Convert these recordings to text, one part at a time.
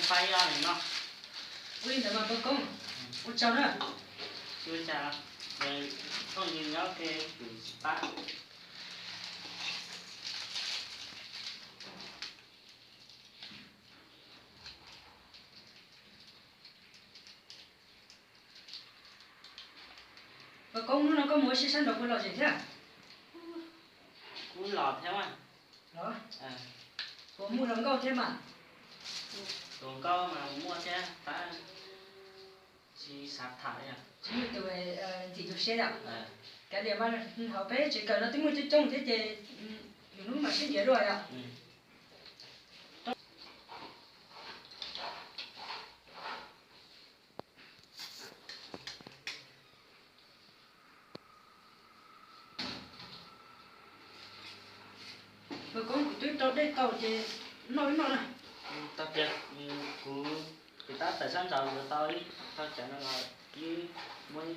Pab ib ob leeg noj. Ua li ntawd mas npawg Koob, ua tsaug na. Tsis ua cas, thooj ywg nyob ke kuv tsis pab. Npawg Koob, hnub no koj mus ua si sab nraud puas lom zem thiab? Kuj lom thiab mas. Los, puas muaj hluas nkauj thiab mas? Hluas nkauj mas muaj thiab tab tsis xav tham li. Tsis muaj tus ntxim tus siab yom? Kav liam mas, hauv peb tsev kawm no twb muaj coob coob thiab ces lwm hnub mam sib nrhiav dua yom. Npawg Koob, kuv twb rau dej tau ces noj ib noj na. Tag kis kuv tab tom tawm sab nraud yuav tau ib thaj tsam no los ib, muab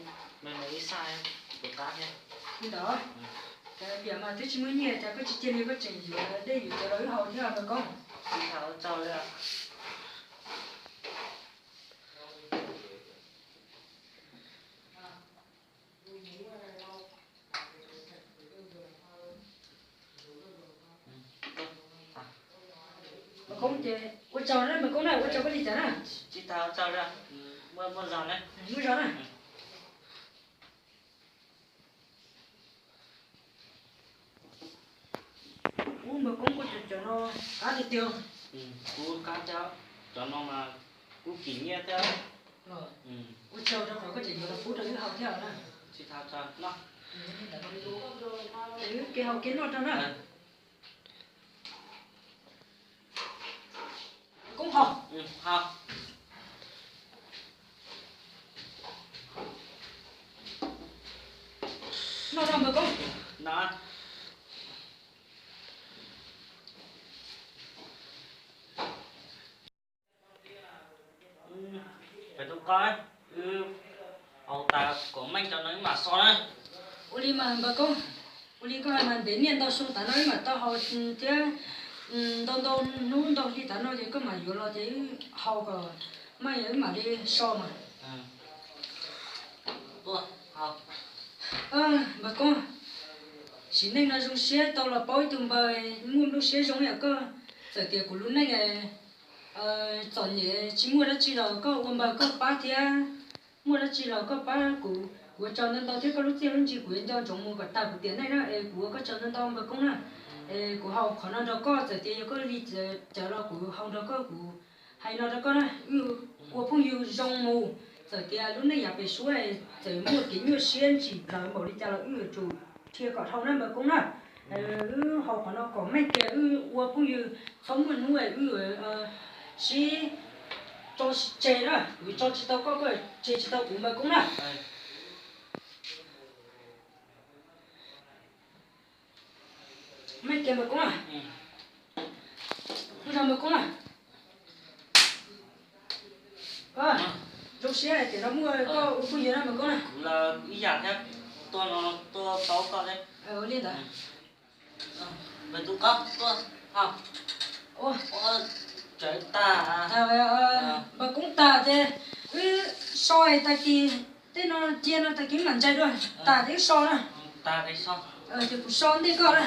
me me ib xaj puas qab thiab. Li ntawd, kav liam mas twb tsis muaj nyiaj cas koj tsis cia li koj tseem yuav dej yuav cawv los wb haus thiab npawg Koob. Tsis tham ua tsaug li. Npawg Koob ces ua tsaug na npawg Koob na, ua tsaug koj li cas na. Tsis tas ua tsaug li, muaj zog na. Muaj zog na. Ub, npawg Koob, koj cov cawv no qab tiag tiag. Kuv qab thiab, cov no mas kuv kim nyiaj thiab. Ua tsaug rau qhov koj tseem yuav los pub rau wb haus thiab na. Tsis tas ua tsaug, noj. Ces wb kev haus kev noj rau na. Koob haus. Noj rau npawg Koob. Peb tub Qab, wb haus tas kom meej cov no wb mam so na. Ua li mas npawg Koob, ua li koj hais mas ntev niaj ntau xyoo tas no wb mam tau haus thiab, ntau ntau hnub ntau hli tas no ces koj mam yuav los ces wb haus kom meej wb mam li so mas. Npawg Koob, sim neej no zoo siab tau los paub ib tug npawg muaj lub siab zoo yam koj. Txawm tias kuv lub neej txom nyem tsis muaj dab tsi los koj ua npawg koj pab thiab, muaj dab tsi los koj pab kuv. Kuv ua tsaug ntau ntau thiab koj lub txiaj lub ntsig kuv yuav nco ntsoov mus kom tag kuv tiam neej na. Es kuv ua koj tsaug ntau ntau npawg Koob na. Es kuv haus qhov no nrog koj, txawm tias yog koj li cawv los kuv haus nrog koj, kuv hais no rau koj na, wb ua phooj ywg zoo mus. Txawm tias lub neej yav pem suab txawm muaj kev nyuaj siab ntsim plawv npaum li cas los wb yuav tsum dhia kom dhau na npawg Koob na. Wb haus qhov no kom meej tias wb ua phooj ywg txhob muaj hnub wb yuav sib tso tseg na, kuv tso tsis tau koj, koj tseg tsis tau kuv npawg Koob na. Meej tiag npawg Koob na. Ua tsaug npawg Koob na. Zoo siab tias no muaj koj ua phooj ywg na npawg Koob na. Kuv los ib yam thiab, tuaj no tuaj paub koj thiab. Ua li ntawd. Npawg Tub Qab tuaj, ua tsawv tag. Npawg Koob, tag ces wb so tag kis, tej no cia no tag kis mam ntsais dua, tag ces wb so na. Ces kuv so ntej koj na.